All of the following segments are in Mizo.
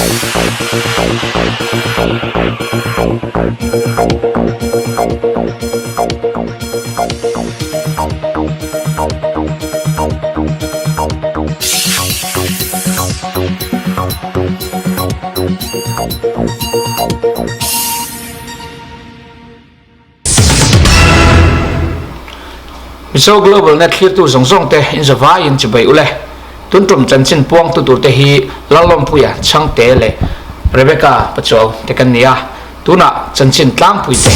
Mizo Global Net thlirtu zawng zawng te in zavaiin chibai ule. Tun tum chanchin puangtu tur te hi Lalawmpuia Chhangte leh Rebecca Pachuau te kan ni a, tunah chanchin tlangpui te.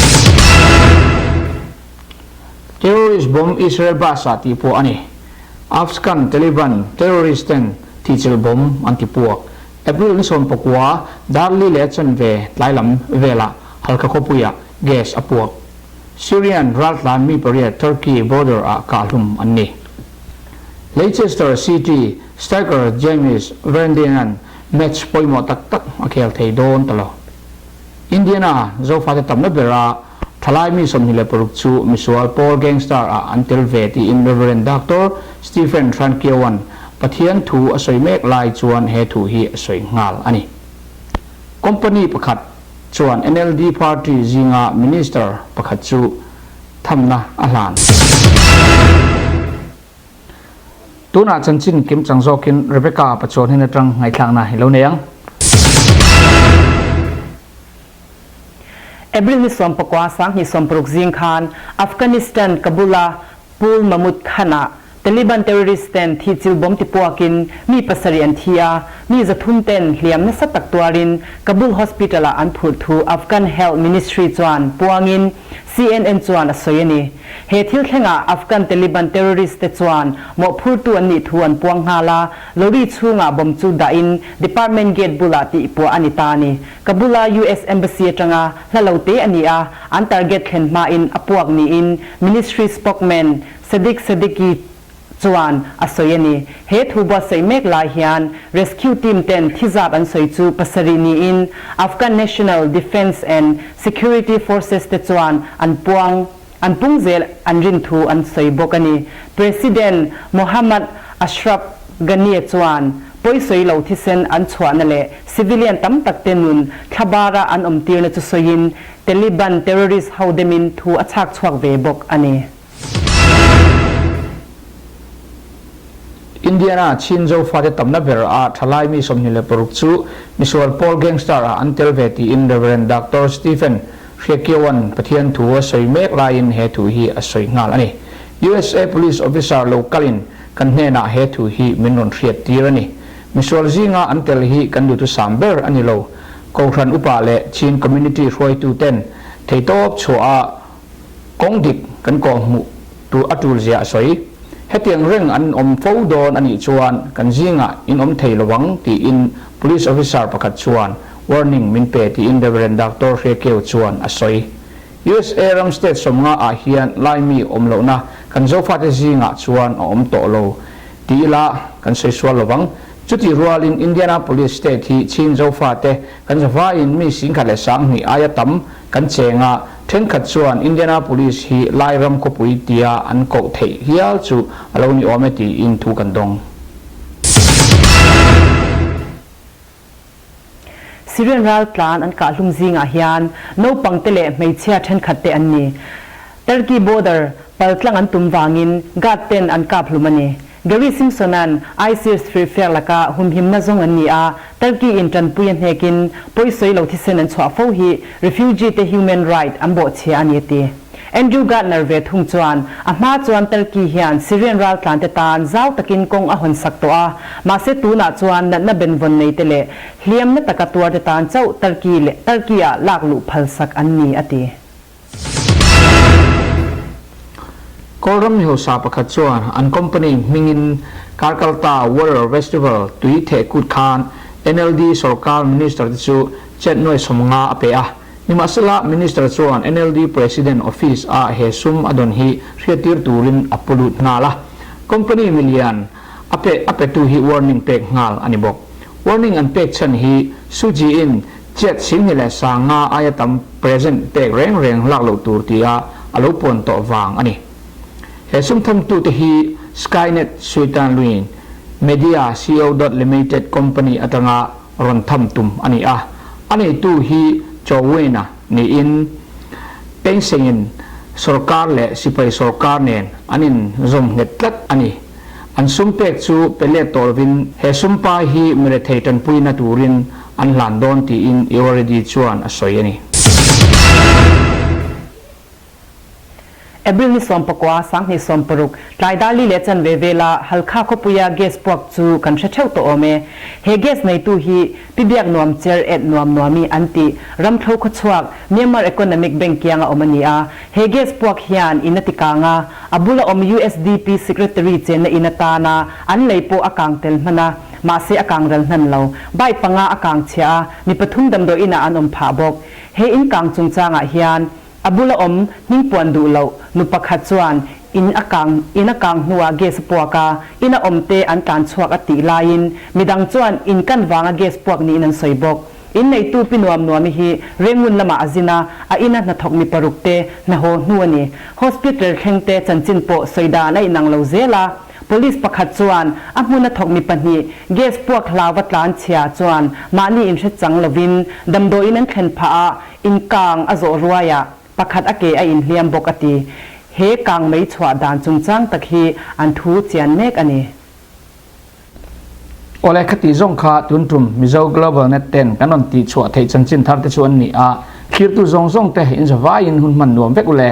Terrorist bomb Israel bus ah tih pawh a ni. Afghan Taliban terrorist ten thihchilh bomb an ti puak. April ni 19 dar li leh chanve tlai lam velah Halkha khawpuiah gas a puak. Syrian raltlan mi pariat Turkey border ah kahhlum an ni. Leicester City striker James Vardy-a'n match pawimawh tak tak a khel thei dawn ta lo. Indiana Zofate tamna bera thalai mi 26 chu misual pawl gangster ah an tel ve tiin Rev. Doctor Stephen Hrankiew-a'n Pathian thu a sawi mek lai chuan he thu hi a sawi nghal a ni. Company pakhat chuan NLD party zinga minister pakhat chu thamna a hlan. Tunah chanchin kim chang zawkin Rebecca Pachuan hin atang ngaihthlakna i lo nei ang. April ni 19 2016 zing khan Afghanistan Kabul-a Pul Mahmud Khan-ah Taliban terrorist ten thihchilh bomb tipuakin mi pasarih an thi a, mi 300 ten hliam nasa tak tuarin Kabul Hospital-ah an phurh thu Afghan Health Ministry chuan puangin CNN chuan a sawi a ni. He thil thlengah Afghan Taliban terrorist te chuan mawhphurtu an nih thu an puang nghal a, lorry chhungah bomb chu dahin department gate bulah tihpuah a ni ta a ni. Kabul-a US Embassy atanga hla lo te a ni a, an target thlen hmain a puak niin Ministry spokesman Sadiq Sadiqi chuan a sawi a ni. He thu buatsaih mek lai hian rescue team ten thizat an sawi chu pasarih niin Afghan National Defence and Security Forces te chuan an puang an pung zel an rin thu an sawi bawk a ni. President Mohammad Ashraf Ghani chuan pawisawi lo thisen an chhuahna leh civilian tam tak te nun thlabara an awmtirna chu sawiin Taliban terrorist ho demin thu a chhak chhuak ve bawk a ni. Indiana Chin Zofate tamna ber a thalai mi 26 chu misual pawl gangster ah an tel ve tiin Rev. Doctor Stephen Hriakioan Pathian thu a sawi mek laiin he thu hi a sawi nghal a ni. USA Police officer lo kalin kan hnenah he thu hi min rawn hriat tir a ni. Misual zinga an tel hi kan duhthusam ber a ni lo. Kohhran upa leh Chin community hruaitu ten theitawp chhuah a Kawng dik kan kawh hmuh tur a tul zia a sawi. Hetiang reng an awm fo dawn a nih chuan kan zingah in awm thei lo ang tiin Police officer pakhat chuan warning min pe tiin Rev. Doctor Hriakeu chuan a sawi. USA ram state 50 ah hian Laimi awm lohna kan Zofate zingah chuan a awm tawh lo ti ila kan sawi sual lo vang. Chutih rualin Indianapolis state hi Chin Zofate kan zavaiin mi 10,002 aia tam Kan cheng a, thenkhat chuan Indianapolis hi Lai ram khawpui tia an koh theih hial chu a lo ni awm e tiin thu kan dawng. Syrian raltlan an kahhlum zingah hian naupang te leh hmeichhia thenkhat te an ni. Turkey border paltlang an tum vangin guard ten an kap hlum a ni. Gary Simpson-a'n ISIS firfiak laka humhimna zawng an ni a, Turkey-in tanpui a hnekin pawisawi lo thisen an chhuah fo hi refugee-te human right an bawhchhia a ni a ti. Andrew Gardner ve thung chuan a hma chuan Turkey hian Syrian raltlante tan zau takin kawng a hawn sak tawh a, mahse tunah chuan natna benvawn neite leh hliamna taka tuarte tan chauh Turkey leh Turkey-ah lak luh phalsak an ni a ti. Kawlram mihosa pakhat chuan an company hmingin Karkalta Water Festival tui theh kut khan NLD sorkar minister te chu chet nuai 50 a pe a. Nimahsela minister chuan NLD president office ah he sum a dawn hi hriattir turin a pu lut nghal a. Company milian a pe a petu hi warning pek nghal a ni bawk. Warning an pek chhan hi Suji in Chet 20,005 aia tam present pek reng reng lak loh tur tia a lo puan tawh vang a ni. He sumthawmtute hi Skynet Suitan Luin Media Co. Limited company atanga rawn tham tum a ni a. A neitu hi Cho Win-a niin Thein Sein-in sorkar leh sipai sorkar nen an inzawm nghet tlat a ni. An sum pek chu pe let tawh lovin he sum pai hi mirethei tanpuina turin an hlan dawn tiin Iwaridi chuan a sawi a ni. April ni 19, 2016, tlai dar li leh chanve vela Halkha khawpuia gas puak chu kan hre theuh tawh awm e. He gas neitu hi Pi Biak Nuam Cher et Nuam Nuami an tih Ramthlo khawchhuak Myanmar Economic Bank kianga awm a ni a. He gas puak hian in a ti kang a, a bula awm usdp Secretary chenna in atana an lei pawh a kang tel hman a, mahse a kang ral hnan lo. Bike panga a kang chhia a, mi pathum damdawi inah an awm phah bawk. He in kang chungchangah hian a bula awm hmingpuan duh loh nu pakhat chuan in a kang in a kang hnuah gas a puak a, in a awmte an tlan chhuak a tih laiin midang chuan in kan vanga gas puak niin an sawi bawk. In neitu pi nuam nuami hi Rengun lamah a zin a, a ina hnathawk mi paruk te hna haw hnu a ni. Hospital thleng te chanchin pawh sawi dan a inang lo zel a. Police pakhat chuan a hmuna thawk mi pahnih gas puak hlauva tlan chhia chuan mahni inhre chang lovin damdawiin an thlen phah a, inkang a zawh ruaiah pakhat a ke a inhliam bawk a ti. He kang mei chhuah dan chungchang tak hi an thu chian mek a ni. Awle khati zawng kha tun tum Mizo Global Net ten kan rawn tih chhuah theih chanchin thar te chu an ni a, thlirtu zawng zawng te in zavaiin hun hman nuam vek ule.